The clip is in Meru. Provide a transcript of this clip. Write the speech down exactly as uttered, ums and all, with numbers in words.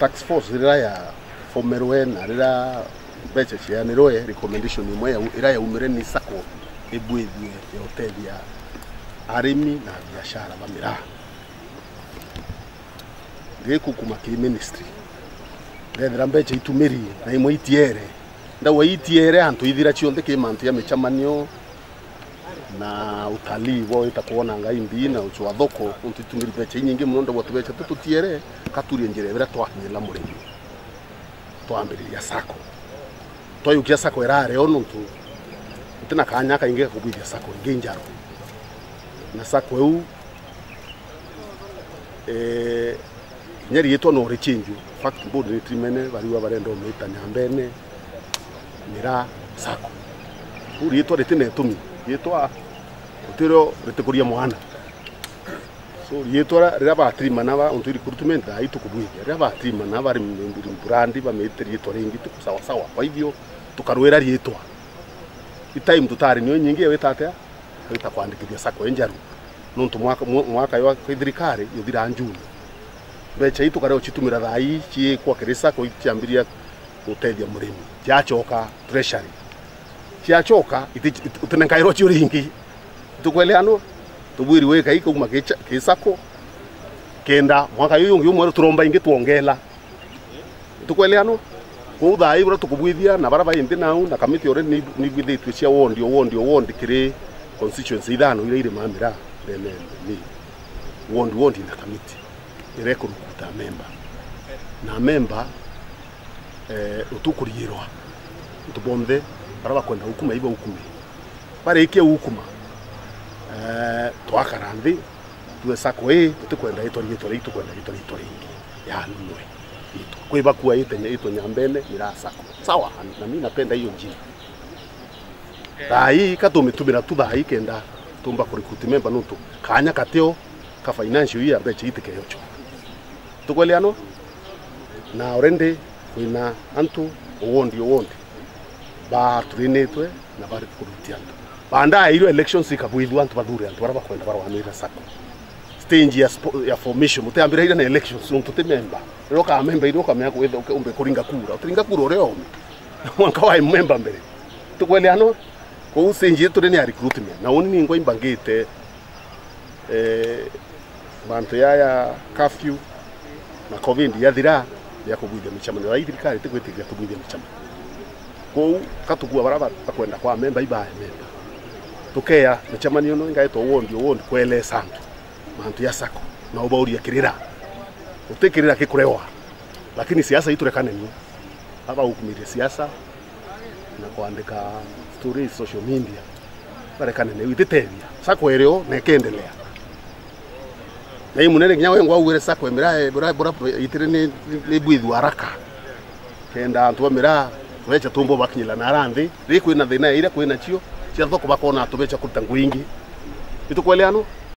Task force riria ya formerwe na riria mbeca cianirwe, recommendation imwe ya, iria yaumire ni sacco ibwithue ya utethia arimi na biashara ba miraa. Ngikukuma ki ministry, ndethira mbeca itumiri na imwe itiere. Ndauga itiere antu ithira cionthe ki mantu ya micemanio na utalii bwa wita kwona ngai mbii na uchwa thoko, untu itumiri mbeca inyingi muno, ndauga tubeca tu tutiere, katurie njira ethira twakinyira murimi. Twambiriria sacco. Twayukia sacco irare o nontu ntina kanya kaingi ga kubwithia sacco ingi njaru. Na sacco iu, eh, kinya riitwa no richinjwe. In fact, board ni trimene, bariwa barenda umita Nyambene Miraa Sacco. Riu riitwa ritina itumi, riitwa utirio ritikuria mwana. So, riitwa riria batrimana ba, untu recruitment thaa ii tukubwithia, riria batrimana bari m-, m-, brand bamite riitwa ringi, tuku sawa sawa. Kwa hivyo, tukarwira riitwa. I time tutari nio nyingi ya wita atia? Wita kwandikithia sacco injaru. Nontu mwaka, mwa-, mwaka jwa thirikari juthira June. Mbeca ii tukare ucitumira thaa ii ciikwa kiri sacco iciambiria gutethia murimi. Ciacoka treasury. Ciacoka, iti-, iti-, utinenkairwa cio ringi. Itukweleanwa? Tubwiri wika ikauma ki cha-, ki sacco. Kenda mwaka juju ungi umwe turomba ingi twongela. Itukweleanwa? Kwou thaa ii buria tukubwithia na baria bai nthi nau na kamiti already ni, ni ibwithitue cia ward o ward o ward kiri constituency ithano iria iri Mamira, then ni ward ward ina kamiti iria ikurukuta memba. Na memba, eh, utukuriirwa. Antu bonthe baria bakwenda gukuma, ibaukume. Barikia gukuma, eh, twakara nthi, tue sacco ii, tutikwenda itwa riitwa rii, tukwenda itwa riitwa ringi. Yanunwe. Itwa. Kwi bakua itwa Nyambene, Miraa Sacco. Sawa, na mimi napenda hiyo njira. Thaa ii, ka tumitumira tu thaa ii kenda tumba ku recruit member nontu kanya katio ka financial year mbeca itikeyochwa. Tukweleanwa? Na already kwina antu o ward o ward batrinitwe na bari kurutia antu. Baadaye iro elections ikabwithua antu bathure antu baria bakwenda barwanire sacco. Stage ya spo-, ya formation, mutiambira ira na elections, nontu ti member. Riria ukamemba ira ukamenya kwitha uke-, umbe kuringa kura. Utiringa kura uria ome. Mwanka wa member mbere. Tukweleanwa? Kwou stage yetu ni ya recruitment. Na uni ningwa imbangite, eh, mantu yaya curfew na covid yathira, ya kubwithia micemanio. Ai thirikari tigwitiria tubwithia micemanio. Kwou katukua baria ba-, bakwenda kwa memba, ibae memba. Tukeya micemanio ino ingaitwa ward o ward kwelesa antu mantu ya sacco na ubauria kirira. Uti kirira gikurewa, lakini siasa iturekane nio. Aba ukumire siasa na kwandika stories social media. Barekane nio ititethia. Sacco irio na ikendelea. Na imunene kinya wengwa ugwire sacco emira, bura, bura, itire ni, ni, ni bwithu haraka. Kenda antu ba miraa, wecha tumbo bakinyila na ara nthi, ri kwina thina iria kwina cio, cia thoko bakona atu becha kuruta ngui ingi. Itukweleanwa?